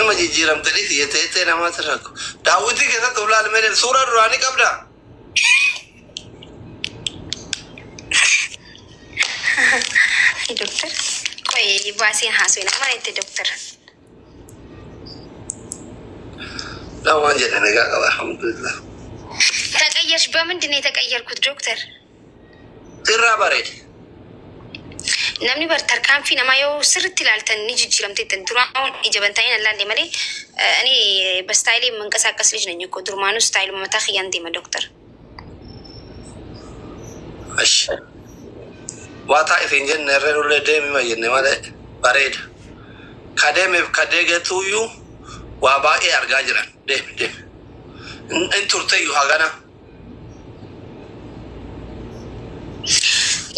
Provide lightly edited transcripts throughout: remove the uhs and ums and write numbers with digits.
Inuma jijjiiramte dhiisi jettee jettee namaatti rakko. Daawwitii keessatti of laali mee, suuraa duraanii qabdaa? Doktar, qoy baaseen haasofina mana itti doktar. Waan jedhe nagaa qaba, alhamdulillah. ተቀየርሽ? በምንድን ነው የተቀየርኩት ዶክተር? Sirraa bareede. Namni bar tarkaanfii namaa yoo sirriitti ilaaltan ni jijjiiramteettan. Duraan ija bantaa'in allaalle malee እኔ በስታይሌ የምንቀሳቀስ ልጅ ነኝ እኮ። Durumaanuu style mataa kiyyaan deema doktar. Ashi. Waa taa'e hin jenne, irree nullee deemi jenne malee bareeda. Ka deemeef ka deegetuuyyuu waa baay'ee argaa jiran. Deemi deemi. In turteyyuu hagana.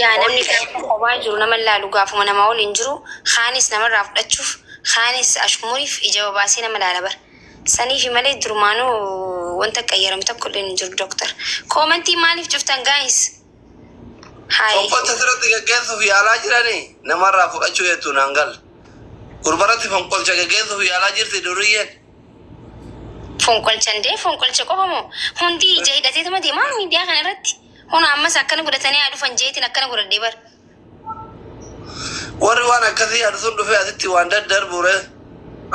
Yaa, namni gaafa kophaa jiru nama laalu, gaafuma namaa waliin jiru kaanis namarraa fudhachuuf, kaanis ashmuriif ija babaasee nama laala bar. Saniifi malee durumaanuu wanta qayyarame tokko illee hin jiru doktar. Koomantii maaliif cuftan, guys? Hayi. Fonqolcha sirratti geggeessuuf yaalaa jiranii namarraa fudhachuu jettu naan galle. Gurbaratti fonqolcha geggeessuuf yaalaa jirti duriyyeen. Fonqolcha ndee, fonqolcha qofa moo? Hundi ija hidhateetuma deemaa miidiyaa kana irratti. Huna ammas akkana godhatanii haa dhufan jeetiin akkana godhadhee bar. Warri waan akkasii yaadu sun dhufee asitti waan daddarbure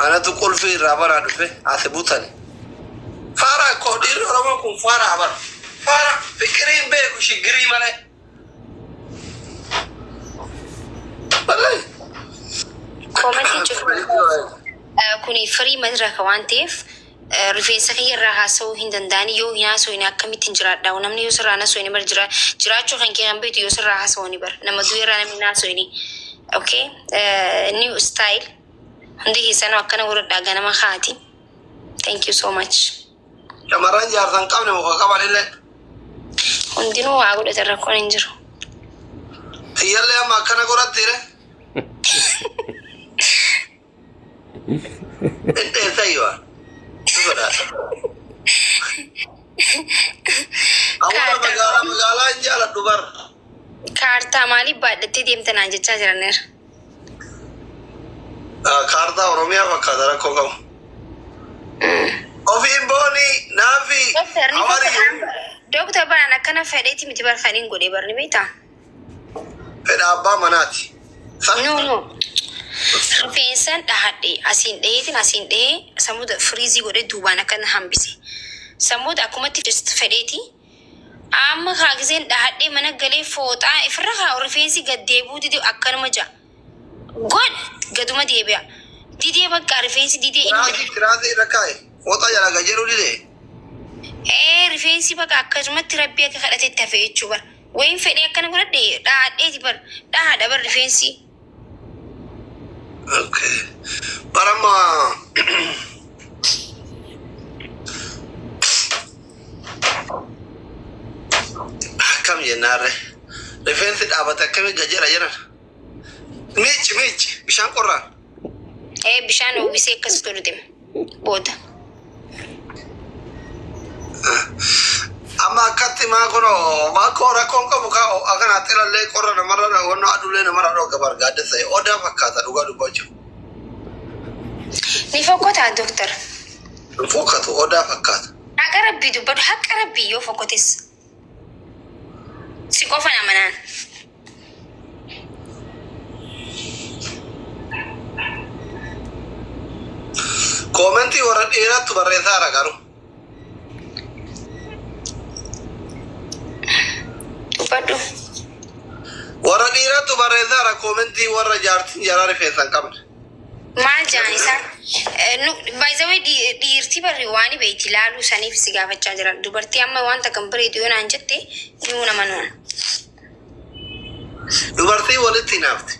anatu qulfii irraa banaa dhufe asi butani. Faara koo, dhiirri Oromoo kun faara bara. Faara fikirii hin beeku, shiggirii malee. Wallahi. Koomantii cufu. Kuni firii madraka waan ta'eef rifeensa kiyya irraa haasa'uu hin danda'ani. Yoo hin haasa'u akkamittiin jiraadha? Namni yoo sirraa haasa'u bar jira jiraachuu kan kee kan beektu yoo sirraa haasa'u ni bar nama du'e irraa namni hin haasa'u. Okay, new style hundi keessanuu akkana godhadhaa ganama kaati. Thank you so much. Shamarran jaarsa hin qabne muka qabanillee. Hundinuu waa godhatan, rakkoon hin jiru. Xiyyallee amma akkana godhattiire. Hin dheessayyuu. Sodaadha. Awwaala magaalaa magaalaa hin jaaladhu bar. Kaartaa maaliif baadhattee deemta naan jechaa jiraniira. Kaartaa Oromiyaa fakkaata, rakkoo qabu. Ofiin booni naafi Doktar ni hawarii. Doktar, baraan akkana fedheeti miti bar kan hin godhe bar, ni beektaa? Fedha abbaa manaati. Sa? No. Rifeensan dhahadhe, asiin dhaheetiin asiin dhahee sammuuda firiizii godhee duubaan akkana hambise. Sammuuda akkumatti just fedheeti. Amma kaa giseen dhahadhee mana galee fooxaa ifirra kaa rifeensi gad deebi'uu dide, akkanuma ja'a. God gaduma deebi'a. Didee bakka rifeensi didee inni. Tiraasii tiraasii irra kaa'e. Fooxaa jala gad jedhu dide. Ee, rifeensi bakka akkasumatti rabbii akka kadhatetti hafe jechuu bar. Wayin fedhee akkana godhadhe dhahadheeti bar, dhahadha bar rifeensi. Okay. Barama akkam jennaarre, rifeensi dhaabate akkamii gad jedha jedhan. Miici miici bishaan qorraan. Ee, bishaan uwwisee akkas godhu deema booda. Amma akkatti maa kono maa koo rakkoon qabu kaa akkana xilallee qorra namarra wannoo aduullee namarra dhooga bargaaddisa odaa fakkaata dhugaa dubbachuu. Ni fokkotaa doktar? Hin fokkatu, odaa fakkaata. Haqa rabbii dubbadhu, haqa rabbii yoo fokkotes. Si qofan amanaan. Koomentii warra dhiirattu barreessaara garuu. Dubbadhu. Warra dhiirattu barreessaara koomentii, warra jaartiin jaraa rifeensa hin qabne. Maal jaan isaan? By the way, dhiirti barri waan beeyti laaluu saniif si gaafachaa jiran. Dubartii amma wanta kan bareedu yoo naan jette nuu nama nuun. Dubartii walitti hinaafti.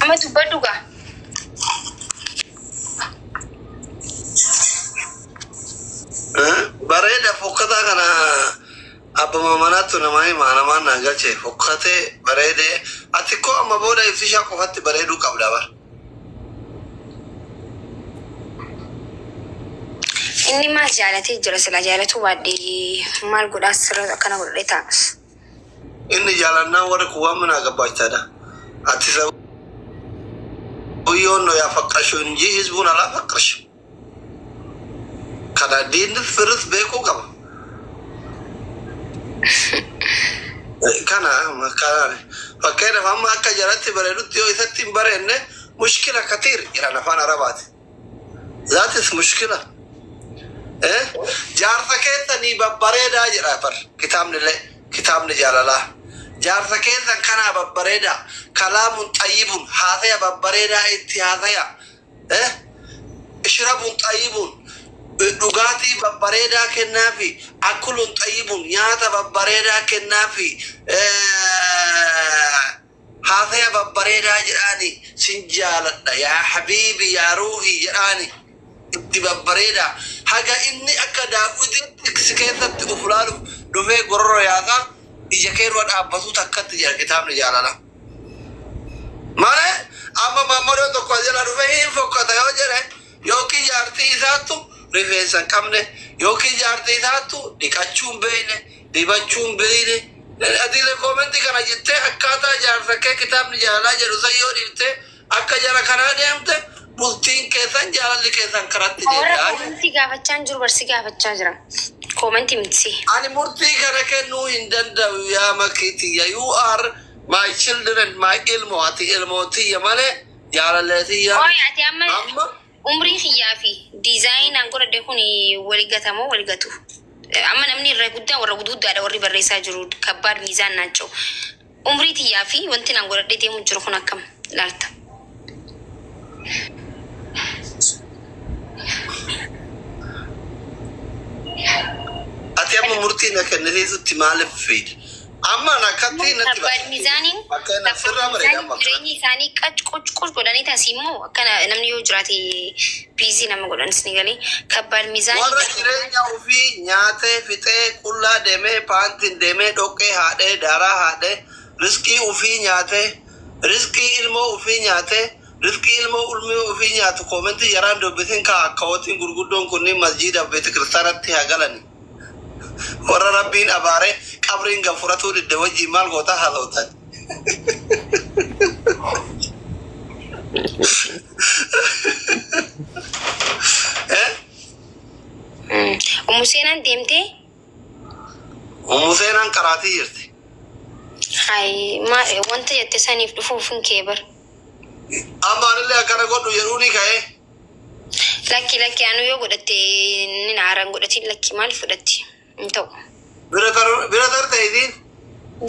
Amma dubbadhu gaa. Bareeda fokkataa kana abbama manaattu namaa hima, namaan naan galche fokkatee bareedee. Ati koo amma booda ibsishaa qofatti bareeduu qabda bar. Inni maal jaalatee jira? Sila jaalatuu baadhee maal godhaa sirra akkana godhee ta'a. Inni jaalannaan warri kun waan minaa gabbaachaadha. Ati ሰውየውን ነው ያፈቀርሽው እንጂ ህዝቡን አላፈቀርሽም። Kana diinni firis beekuu qaba. Kana kana fakkeenyaaf amma akka jalatti bareedutti yoo isatti hin bareedne mushkila katiir jedhan afaan Arabaati. Zaatis mushkila. Jaarsa keessanii babbareedaa jedha bar kitaabni illee, kitaabni jaalalaa. Jaarsa keessan kanaa babbareedaa, kalaamun xayyibun, haasaya babbareedaa itti haasaya. Ishrabun xayyibun, dhugaatii babbareedaa kennaafi, akulun xayyibun, nyaata babbareedaa kennaafi, haasaya babbareedaa jedhaani, sin jaaladha yaa habiibi yaa ruuhi jedhaani itti babbareedaa, haga inni akka daawwitiitti si keessatti uf laaluuf dhufee gorora yaasaa ija keerra dhaabbatu takkatti jira kitaabni jaalala. Malee amma mammadoon tokko as jala dhufee hin fokkata yoo jedhe, yookiin jaartii isaattu rifeensa hin qabne, yookiin jaartii isaattu dhiqachuu hin beekne, dibachuu hin beekne. Atiilee koomentii kana jettee akkaataa jaarsa kee kitaabni jaalalaa jedhu san yoo dhiifte akka jara kanaa deemte, bultiin keessan jaalalli keessan karatti Warra deebi'aa. koomentii gaafachaa hin jiru, barsi gaafachaa jira. Koomentii miti. Ani murtii kana kennuu hin danda'u yaa makiitiyya. You are my children, my ilmoo, ati ilmootiyya malee jaalalleetiyya. Ooy, ati amma Amma umrii kiyyaa fi diizaayinaan godhadhe kun wali gatamoo wali gatu? Amma namni irra guddaa warra guddaadha, warri barreessaa jiru kabbaad miizaan naacha'u. Umrii tiyyaa fi wanti naan godhadhe deemu jiru kun akkam laalta? Ati amma murtii na kennisiisutti maaliif fiida? Amma akkatti natti Kabbaad miizaaniin Fakkeenya sirraa bareeda amma. Jireenyi isaanii qac quc quc godhanii taasii immoo akkana namni yoo jiraate biizii nama godhanis ni galee kabbaad miizaanii. Warra jireenya ofii nyaatee fixee, qullaa deemee, paantiin deemee, dhoqqee haadhee, daaraa haadhee, riskii ofii nyaatee, riskii ilmoo ofii nyaatee, riskii ilmoo ulmii ofii nyaatu koomentii jaraan dubbisin kaa akkawwatiin gurguddoon kunniin masjiida beete kiristaanatti haa galani. Warra Rabbiin abaaree qabriin gafuratuu didde wajjiin maal gootaa haasawtan? Eh? Ummu seenaan deemtee Ummu seenaan karaatii jirti. Hai, ma wanta jette saniif dhufuuf hin kee bar. Amma anillee akkana godhu jedhuu ni ka'ee. Lakki lakki, anu yoo godhatte ni naaran godhatiin, lakki, maal fudhatti hin ta'u. Bira bira tarte isiin.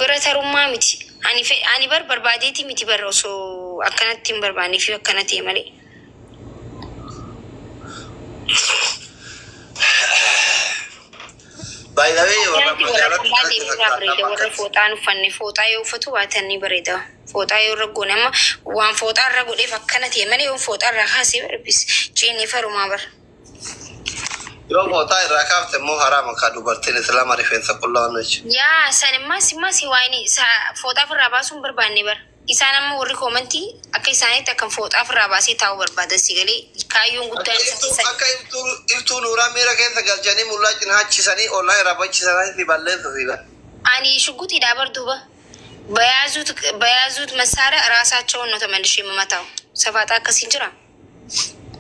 Bira tarummaa miti. Ani fe ani bar barbaadeeti miti bar, osoo akkanatti hin barbaanne fi akkana ta'e malee. By the way, warra Akkanatti warra magaalatti qullaa kanatti deemuu irraa bareeda. fakkaata. Warra fooxaan uffanne fooxaa yoo uffatu baatan ni bareeda. Fooxaa yoo irra goone, amma waan fooxaa irra godheef akkana ta'e malee, yoo fooxaa irraa kaasee barbis ceenee farumaa bar. Yoo fooxaa irraa kaafte immoo haraama ka dubartiin islaama rifeensa qullaa waan jechuudha. Yaa san immaa simmaa si waayini fooxaa ofirraa baasuu hin barbaanne bar. Isaan amma warri koomantii akka isaaniitti akkam fooxaa ofirraa baasee taa'uu barbaadan, si galee, kaayyoon Akka guddaan iftuu isaanii. Akka iftuu iftuu nuuraa miira keessa galchanii mullaa cinaachisanii ollaa irraa bachisanii fi balleessu fi bara. Ani ሽጉጥ ዳበር ዱባ በያዙት መሳሪያ ራሳቸውን ነው ተመልሼ የምመታው። ሰፋጣ akkasiin jira.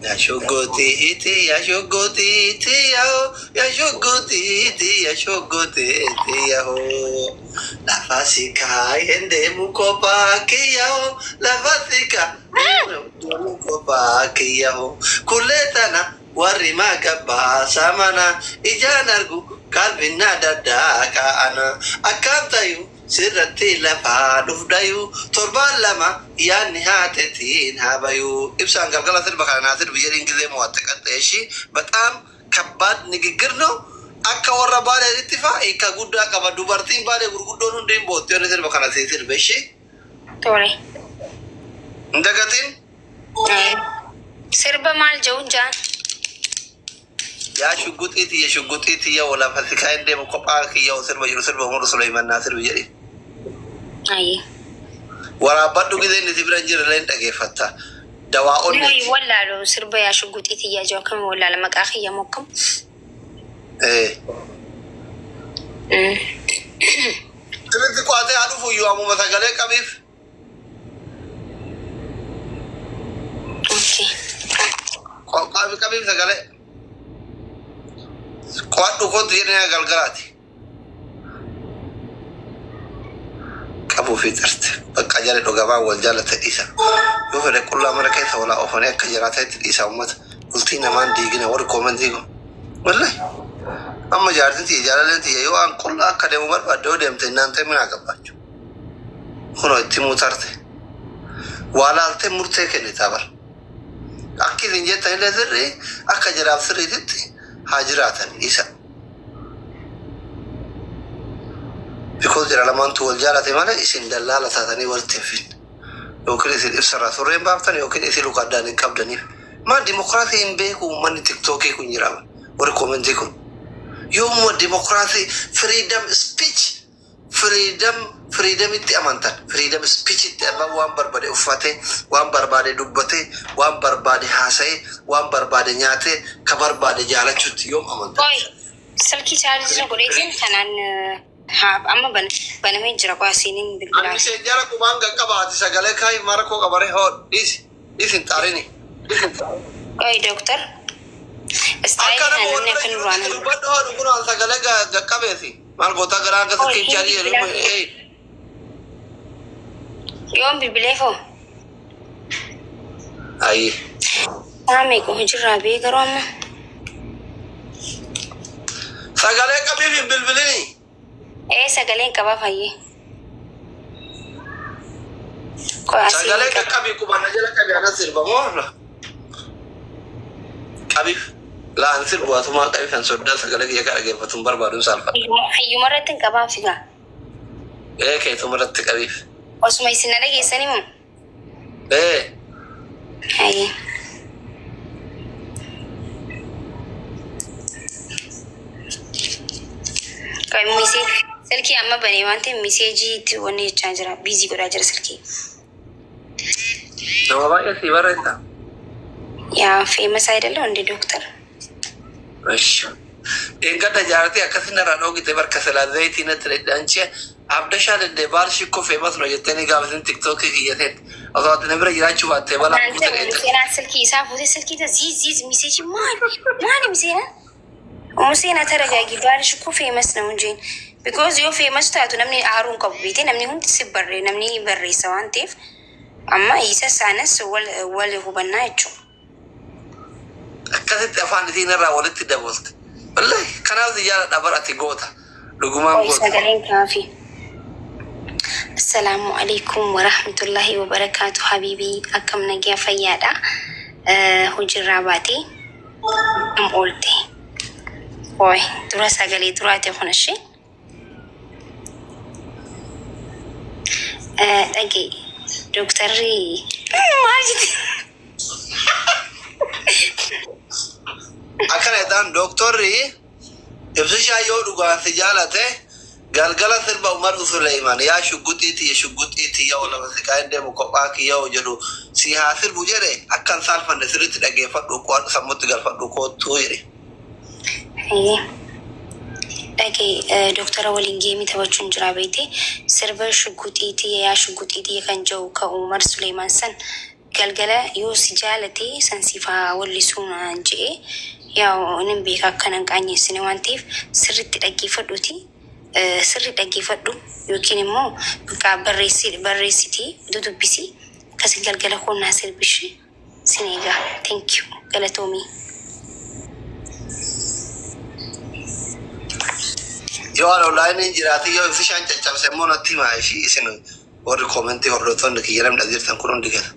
Yaa shoggotiiti, yaa shoggotiiti yaho, yaa shoggotiiti, yaa shoggotiiti yaho. Lafa si kaayeen deemu kophaa kiyyaho, lafa si kaayeen deemu kophaa kiyyaho. Kullee tana warri maga mana ijaan argu qalbiin daddaa ana akkam tayu sirratti lafaa dhufdayu torbaan lama yaadni haatetiin habayu. Ibsaan galgala sirba kana naa sirbi jedhiin ጊዜ mo'atte ቀጠሺ በጣም ከባድ ንግግር ነው። Akka warra baaleetitti fa hiika guddaa qaba. Dubartiin baalee gurguddoon hundi hin bootti yoonni sirba kana sii sirbe ishee. Tole. Hin dagatin. Sirba maal jedhuun jaan? Yaa shugguxii tiyya, shugguxii tiyya, wala fasikaa hin deemu kophaa kiyya sirba jiru, sirba Umar Suleyman naa sirbi jedhi. Ayi. Waraabbadhu, gisee inni si bira hin jirre illee hin dhageeffatta. Dawaa Nuyi onneeti. Wallaalu sirba yaa shugguxii tiyyaa jiru akkami wallaala, maqaa kiyya moo akkam? Eh. Sirriitti qo'atee haa dhufu iyyuu ammuma sagalee qabiif. Qabi qabiif sagalee. Qo'adhu kootu jedhanii galgalaati. Qabuu fi xirte. Bakka jala dhugamaa wal jaalate dhiisa. Yoo fedhe qullaa mana keessa walaa oofanii akka jiraatanitti dhiisa uummata. Bultii namaan diigina warri koomentii kun. Wallahi. Amma jaartiin tiyya jaalaleen tiyya yoo an qullaa akka deemu barbaadde yoo deemte innaan ta'e minaa gabbaachu. Kunoo itti mutarte. Waa laaltee murtee kennitaa bara. Akki isin jettan illee sirrii akka jiraaf sirriititti haa jiraatan isa. Because jira lamaantu wal jaalate malee isin dallaala taatanii walitti hin finne. Yookiin isin ibsarraa surree hin baaftan yookiin isin luka addaan hin qabdaniif. Maal dimokiraasii hin beeku uummanni tiktookii kun jira. Warri koomentii kun. Yoomuma dimokiraasii freedom speech freedom freedomitti amantan, freedom speechitti abbaan waan barbaade uffatee, waan barbaade dubbatee, waan barbaade haasa'ee, waan barbaade nyaatee, ka barbaade jaalachuutti yoom amantan? Qoy, silkii chaarjii godheetiin kanaan haa amma banamee jira qoy asiiniin bilbilaa. Ani seenjara qubaan qaqqabaati sagalee kaayi mara koo qabare hoo dhiisi dhiisi hin xaarini. Qoy dooktar. Akka Istaayilii nama kana namni wal akka bira nurraan jirutti dubbadhu hoo dhugunaan sagalee qaqqabeesi. Maal gootaa garaa akka Qoy silkiin hin chaarii jedhu bilbilaa. ee. Yoom bilbileefoo? Ayi. Saa meeqa hojiirraa bee garuu amma? Sagalee qabiif hin bilbilini. Ee sagaleen qabaa fayyee. Qoy asiin Sagalee qaba. qaqqabii qubaan na jala qabi anas sirbamoo qabiif. Laan sirbu asumaa qabiif kan soddaa sagalee kiyya kan dhaggeeffatu hin barbaadu saalfadha. Hayyuma irratti hin qabaa figaa. Ee keetuma irratti qabiif. Osuma isin na dhageessanii moo? Ee. Hayyee. Qoy misee silkii amma banee waan ta'eef miseejii itti wanni jechaa jira. Biizii godhaa jira silkii. Nama baay'ee si barreessa. Yaa famous አይደለው እንዴ ዶክተር? እሺ. Dheengadda jaartii akkasin irraa dhoogite barka silaa zayitii natti dhedhanchee abdashaan illee baalshi እኮ famous ነው jettanii gaafa tiktookii kiyyateen osoo ati na bira jiraachuu baattee balaa እናንተ buute dheedha. Museenaa silkii isaa fuutee silkii ዚዝ ዚዝ ሚሴጅ ማን ማን ሙሴና ሙሴና ተረጋጊ። ባልሽ እኮ famous ነው እንጂ because yoo famous taatu namni aaruu hin qabu beekte namni hundi si barre namni barreessa waan ta'eef amma isa isaanis wal wal hubannaa jechuudha. Akkasitti afaan isiin irraa walitti dabalte. Wallahi kanaaf si jaaladha bara ati goota. Dhugumaan Qoy goota. sagaleen kaafi. Assalaamu alaikum warahmatullahi wabarakaatu habiibii akkam nagaa fayyaadha. Hojiirraa baatee am oolte. Qoy dura sagalee duraate kun ishee. Dhagee dooktarri maal jette? Akkana jedhaan dooktorri ibsishaa yoo dhugaan si jaalate galgala sirba Umar Suleyman yaa shugguxii tiyya shugguxii tiyya ol lama si kaa'een deemu kophaa kiyya oo jedhu si haa sirbu jedhe akkan saalfanne sirriitti dhaggeeffadhu qo'adhu sammuutti galfadhu koottuu jedhe. Dhagee dooktara waliin geemii taphachuun jira beekte sirba shugguxii tiyya yaa shugguxii tiyya kan jedhu kan Umar Suleyman san galgala yoo si jaalate san siif haa wallisuu naan jedhe yaa nin beeka akkana hin qaanyeessine waan ta'eef sirriitti dhaggeeffadhuuti. Sirri dhaggeeffadhu yookiin immoo bakka barreessitii dudubbisii akkasii galgala koonnaa sirbishi sin eegaa. Thank you. Galatoomii. Yoo ani onlaayiniin jiraate yoo ibsishaan caccabse immoo natti himaa ishii isin warri koomentii hordoftoonni kiyya namni as jirtan kun hundi keessa.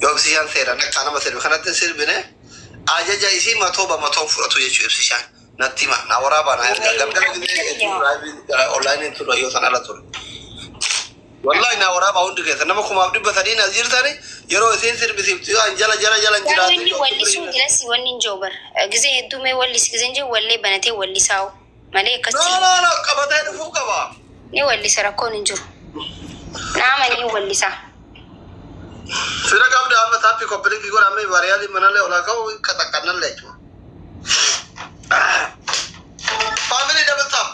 Yoo ibsishaan seeraan akka nama sirbe kanatti hin sirbine ajaja isii matoo bamatoon fudhatu jechuu ibsishaan natti hima na waraabaa na ergaa galgala gisee onlaayiniin ture yoo san ala ture. Wallahi na waraabaa hundi keessa nama 3,300 as jirtani yeroo isiin sirbisiiftu yoo an jala jala jala hin Garuu jiraate inni wallisuu jiras wanni hin jiru bara. Gizee hedduu mee wallisi gizee hin jiru wallee banatee wallisaa'u malee No akkasitti no no qabatee dhufuu qaba. ni wallisa rakkoon hin jiru. Naama ni wallisa. Fira qabda amma taappii koppilinkii godhamee baariyaadii manallee olaa ka'u qaxaqqannallee jechuudha. Family double tap.